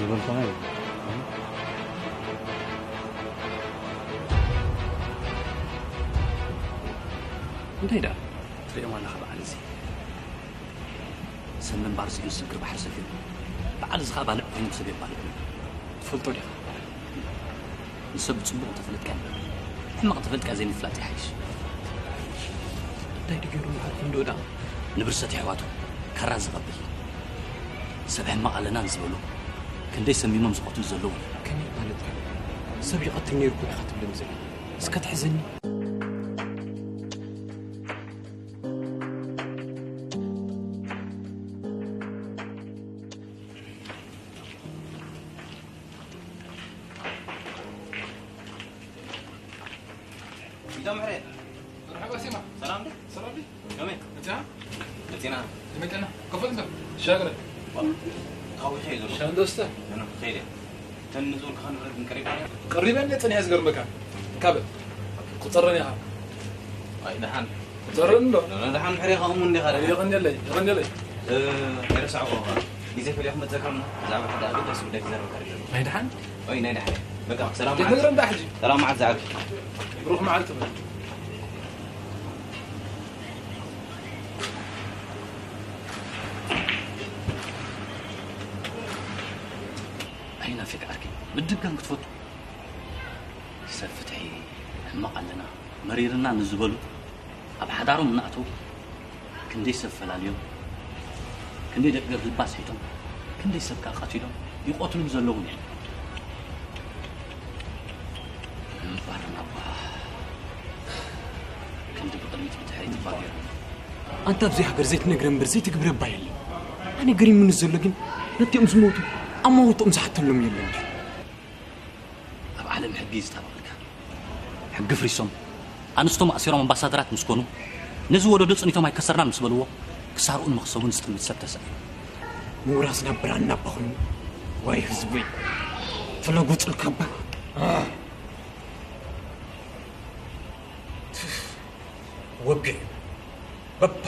በልኳና እዩ። እንታይ ደኣ ትሪኦም ኣለኻ በዓል እዚ? ሰብ ምንባር ስኢኑ ስግር ባሕሪ ሰፊሩ። በዓል እዚ ኸኣ ባልዕ ኮይኑ ሰብ የባልዕ። ትፈልጦ ዲኻ? ንሰብ ብጽቡቕ እንተፈለጥካ እምበር፣ ሕማቕ እንተፈለጥካ ዘይምፍላጥ ይሓይሽ። እንታይ ድገሩ መዓርኩ እንዶ ደኣ? ንብርሰት የሕዋቱ ካራ ዝቐብል። ሰብ ሕማቕ ኣለና ንዝበሉ ክንደይ ሰሚሞም ዝቐትሉ ዘለዉ። ከመይ ማለትካ? ሰብ ይቐትል ነይሩ እኮ ዲኻ ትብለኒ ዘለኻ? እስከ ትሕዘኒ። ኢታ ምሕሬ። መርሓባ ሲማ። ሰላም ዶ? ሰላም ዲ? ከመይ? መጺኣ? መጺና። መጺና። ከፈል እንበር። ሻግረ። ካብኡ ከይ ዘሎ? ሻንዶ ስተ? ኣነ ከይደ። ተን ንዝብል ከኸን ንብረት ንቀሪባ። ቀሪበን ጸኒሐ ዝገርመካ። ካብ ቁጸረን ኢኻ። ኣይ፣ ደሓን። ቁጸረን እንዶ? ደሓን ምሕሬ ከእሙ እንዲኻ። የቐንየለይ፣ የቐንየለይ። እ፣ ኣይረሳዕኩ እኳ። ግዜ ፈሊኹ መጸከም ብዛዕባ ሓደ ኣገዳሲ ጉዳይ ክዛረበካ ደለኹ። ናይ ደሓን? ወይ ናይ ደሓን። በቃ፣ ሰላም መዓልቲ። ነግረን ዳ ሕጂ። ሰላም መዓልቲ ዝዓቢ። ብሩኽ መዓልቲ በል። ኣይናፊቅ ዓርኪ፣ ምድጋም ክትፈቱ። ሰብ ፍትሒ፣ ሕማቕ ኣለና፣ መሪርና ንዝበሉ፣ ኣብ ሓዳሮም እናእተው፣ ክንደይ ሰብ ፈላልዮም፣ ክንደይ ደቂ ገርህባ ኣስሒቶም፣ ክንደይ ሰብ ከኣ ቀቲሎም፣ ይቐትሉን ዘለውን እዮም። እምበኣር ናባ ክንዲ ብቕድሚት ብድሕሪት ባጌሩ። ኣንታ ኣብዚ ሃገር ዘይትነግረ እምበር ዘይትግብረ እባ የለን። ኣነ ገሪሙኒ ዘሎ ግን ነቲኦም ዝሞቱ ኣማውትኦም ዝሓተሎም የለን ድዩ? ኣብ ዓለም ሕጊ እዩ ዝጣበቐልካ። ሕጊ ፍሪሶም፣ ኣንስቶም ኣእሲሮም ኣምባሳደራት ምስ ኮኑ፣ ነዚ ወለዶ ጽኒቶም ኣይከሰርናን ምስ በልዎ፣ ክሳርኡን መኽሰቡን ዝጥምት ሰብ ተሳኢኑ። ምውራስ ናብ ብራና እባ ኮይኑ፣ ዋይ ህዝበይ፣ ተለጉጹልካ እባ። ወግዕ በባ